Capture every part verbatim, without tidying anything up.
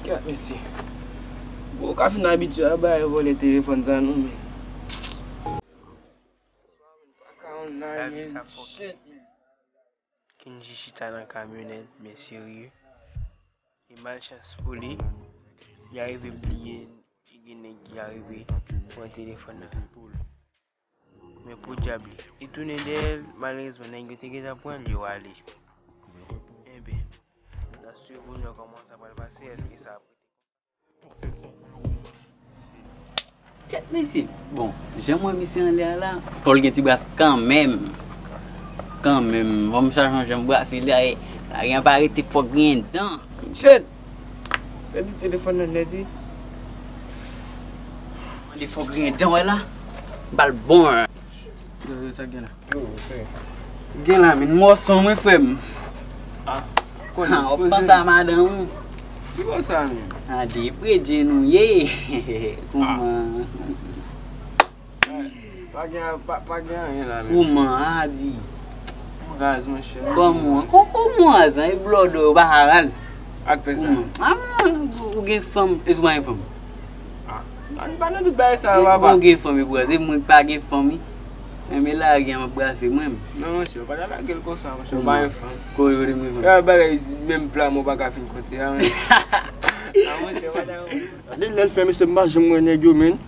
Gad mesye. Bon, ou ka fin abitye a bay vòlè telefòn sa non, men. Kenji chita nan kamyonèt, men serye. E malchans pou li, li arive bliye, e gen nèg ki arive pran telefòn nan pou l. Men podyab li, li tounen dèyè l, malerezman, nèg yo te gentan pran l, yo ale. Enben, n ap swiv pou n wè kòman sa pral pase, èske sa ap rete konsa? Kèt mesye. Bon, jan m wè misye anlè a la, fò l gen ti bras kanmenm. Kanmenm, fò m chache yon jan m brase li a, e, la gen pa rete fòk gen dan. Shit! Pèdi telefòn nan nèt wi. Mande fòk gen dan wè la. Bal bon. Yo, yo, sa gen la? Yo, frè. Gen la, men mòso mwen, frè m. Ah, konnen, ah, w ap panse a madanm ou. Ki bò sa, men? A, de pre dje nou ye. Kouman? Pa gen, pa, pa gen anyen la, men. Kouman, a di? Raz, monchè. Kòman? Kò-, kòman raz, an? E blòdò, ou pa ka raz. Ak fè sa. Kouman? A, ou gen fanm, èske ou pa gen fanm? Ah, ann pa nan tout bagay sa yo, papa. Ou gen fanm, e pou se mwen ki pa gen fanm, wi. Enben lage a m ap brase mwen. Non, monchè, ou pa ta lage l konsa, monchè, ou pa gen fanm. Kote ou te mwen fanm? E bagay, menm pla mwen pa ka fin konte a, men. Ah, monchè, ou pa ta. Gade lè l fè, mesye, m pa janm wè nèg yo, men.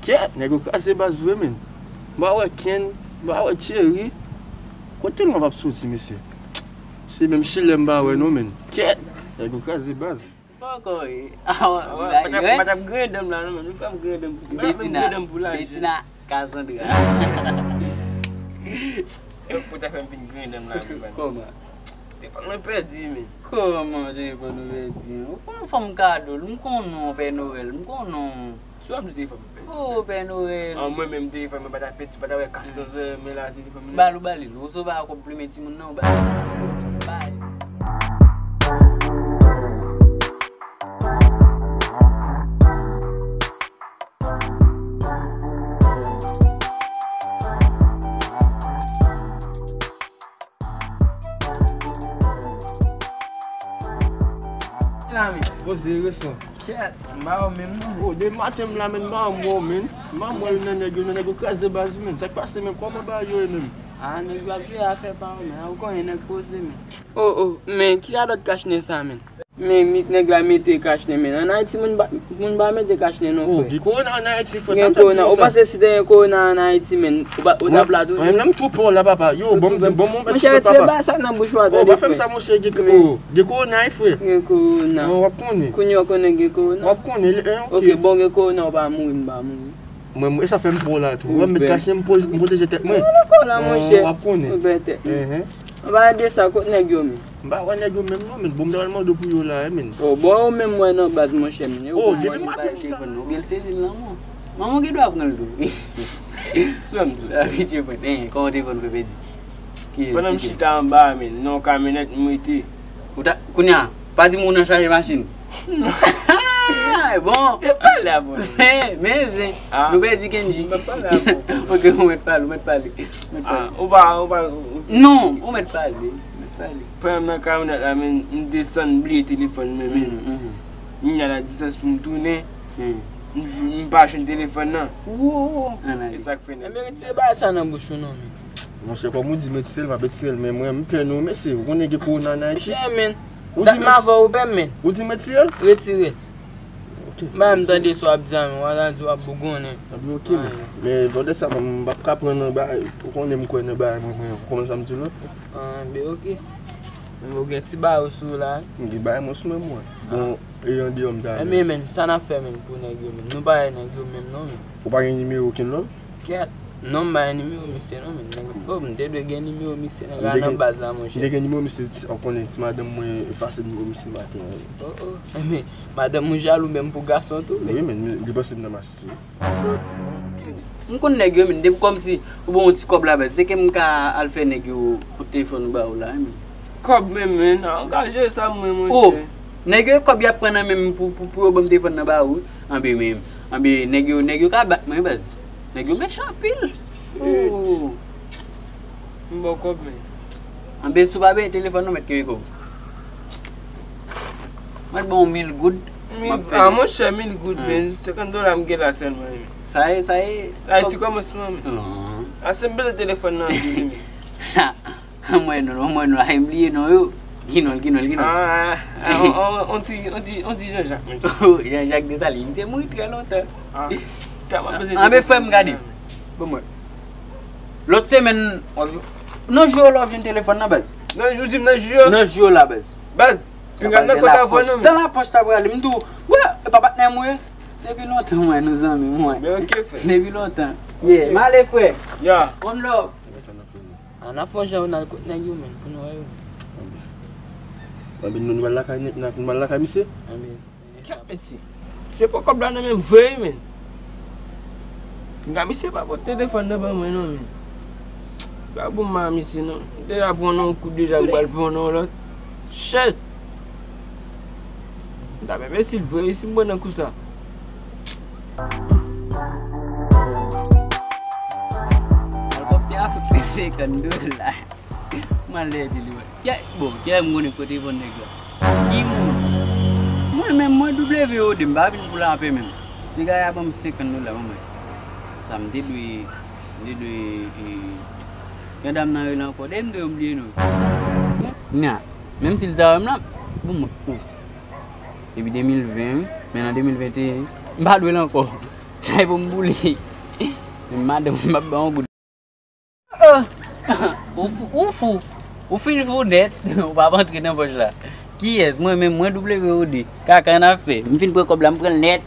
Kèt, nèg yo kraze baz vre, men. M pa wè Ken, m pa wè Thierry. Kote l ap soti, mesye? Se menm Chilè m pa wè, non, men. Kèt, nèg yo kraze baz. Poko, wi. Awa, ah, ouais, pa t ap, pa t ap griyen dan m la, non, men nou fè m griyen dan m. Betina, Betina, Cassandra. Pou ta fè m fin griyen dan m la, men. Kòman? Telefòn mwen pèdi, men. Kòman telefòn ou pèdi? Ou fè yon fanm kado, m konnen w Pè Noël, m konnen w. Sou ap di telefòn mwen pèdi. Oh, Pè Noël. An mwen menm telefòn mwen pa ta pèdi, pa ta wè kas nan zòrèy mwen la, telefòn mwen. Ba l, ou ba li l. Ou sove a konplimen timoun nan, ou ba li. Bay. Poze resan. Kèt, m pa wè w menm non. Oh, de maten m la, men m pa wè w, men. M pa wè youn nan nèg yo, nan nèg yo kraze baz, men. Sa k pase, men? Kòman bagay yo ye menm? Ah, nèg yo ap jwe afè pa yo, men. Ou konnen nèg poze, men. Oh, oh, men ki radòt kachnen sa, men? Men mit nèg la mete kachnen, men. Ann Ayiti, moun pa, moun pa mete kachnen non, frè. Oh, gen kowona ann Ayiti, frè. Gen kowona. Ou panse si te gen kowona ann Ayiti, men, ou pa, ou t ap la toujou? Mwen menm, m twoupe w la, papa. Yo, bon, bon, bon, monchè, retire bagay sa nan bouch ou a, tande, frè. Oh, pa fè m sa, monchè, gen, oh, gen kowona, wi, frè. Gen kowona. Oh, w ap konnen. Kounye a w konnen gen kowona? W ap konnen, eh, ok. Ok, bon, gen kowona, ou pa mouri, m pa mouri. Mwen, e sa fè m pran w la tou. Ou wè m met kachnen, m pwoz-, m pwoteje tèt mwen. Ou wè kò la, monchè. W ap konnen. Ou pè tèt. Enhen. Anba de sa, kot nèg yo, men? M pa wè nèg yo menm non, men. Bon, m ta pral mande w pou yo la, men. Oh, bon, ou menm wè nan baz, monchè, men. Oh, depi maten m sa. Ou gen l sezi l nan men w. Manman w gen dwa pran l tou. Sou m tou. Abitye pran. Enhen, kòman w te pran, pèdi? Pandan m chita anba, men, nan yon kamyonèt, m rete. Ou ta, kounye a, pa di m ou nan chaje machin. Bon. Pale a bon. Men, men zen. Ah. Nou pèdi Kenji. M ap pale a bon. Ok, ou mèt pale, ou mèt pale. Ou mèt pale. Ah, ou pa, ou pa, ou... Non, ou mèt pale. Ou mèt pale. Pandan m nan kamyonèt la, men, m desann, m bliye telefòn mwen, men. Mm, mm. M al nan distans pou m tounen. Mm. M jou-, m pa jwenn telefòn nan. Wo! E sa k fè nèg. Enben, retire bagay sa nan bouch ou non, men. Monchè, kòm ou di m retire l, m ap retire l, men mwen, m pè nou, mesye. Ou konnen gen kowona ann Ayiti. Monchè, men. Dat m avè w, ou pè m, men. Ou di m retire l? Retire l. Ok. M pa menm tande sa w ap di a, men w a di w ap bougonnen. Enben, ok, men. Men, lòt sa, m p ap ka pran nan bagay, ou konnen m kwè nan bagay mwen, mwen, ou konprann sa m di w la? Enben, ok. Men ou gen ti bagay ou sou ou la, wi. M gen bagay mwen sou men mwen. Bon, e andeyò m ta ale. Enben, men, sa n ap fè, men, pou nèg yo, men? Nou pa wè nèg yo menm non, men. Ou pa gen nimewo okenn lòt? Kèt. Non, m pa gen nimewo misye non, men. Oh, m te dwe gen nimewo misye, nèg la nan baz la, monchè. M te gen nimewo misye, ti, ou konnen, ti madanm mwen efase nimewo misye maten an. Oh, oh. Enben, madanm ou jalou menm pou gason tou, men. Wi, men, li panse m nan masisi. M konn nèg yo, men, depi kòmsi ou ban yon ti kòb la, baz, se ke m ka al fè nèg yo kout telefòn ou ba ou la, men. Kòb, men, men, angaje sa mwen, monchè. Oh, nèg yo, kòb y ap pran nan men m pou, pou, pou yo ban m telefòn nan ba ou. Anben, men, anben, nèg yo, nèg yo ka bat mwen, baz. Nèg yo mechan anpil. Oh. M ba w kòb, men. Anben, si w pa benyen telefòn, ou mèt kenbe kòb. Mwen ban w mil goud. Mil, ah, monchè, mil goud, men. Senkant dola m gen la sèlman, men. Sa ye, sa ye. Ay, ti kòmansman, men. Ase m bezwen telefòn nan anpil, men. Sa, mwen non, mwen non, ay, m bliye non yo. Ginòl, Ginòl, Ginòl. Ah, ah, on, on, on ti, on ti, on ti Jean-Jacques, men. Oh, Jean-Jacques Dessalines, misye mouri trè lontan. Ah, tèlman bezwen telefòn. Ah, men frè m, gade. Bon, mwen. Lòt semèn, nan jou yo la w ap jwenn telefòn nan, baz. Nan jou, di m nan jou yo? Nan jou yo la, baz. Baz, pinga nan kòt avè w non, men. Nan lapòch sa prale, m di w, wè, e pa patnè m ou ye? Depi lontan, mwen, nou zanmi, mwen. Men ok, frè. Depi lontan. Yeah, m ale, frè. Ya. One love. A, n ap fè yon jan, n al kot nèg yo, men, pou nou wè yo. Anben, nou, nou al lakay nèg, nou al lakay misye. Anben. Kèt, mesye. Se pou kòb la nan men m vre, men. Nga misye pa pote telefòn nan ban mwen, non, men. Pa bon, ma misye, non. M deja pran nan yon kou, deja m pral pran nan yon lòt. Shit! M t ap enbesil vre, si m pran nan kou sa. Èlikoptè a fout fè senkant dola. Malè di li, wè. Kè, bon, kè m konnen kote vann nèg la. Ki moun? Mwen menm, mwen W O D, m pa vin pou lapè menm. Ti gay a ban m senkant dola, mwen. Sa m te dwe, m te dwe, e, yon dam nan rele ankò. Dèyè m te bliye non. Nya, menm si l ta wè m la, bon, mwen, ou. Depi de mil ven, wi, men nan de mil venteyen, m pa dwe l ankò. Sa e pou m boule. Men madanm, m ap ba yon goud. Oh! Ou fou, ou fou. Ou fin fou nèt. Ou p ap antre nan pòch la. Kiyès? Mwen menm, mwen W O D. Kaka n ap fè. M fin pran kòb la, m pran l nèt.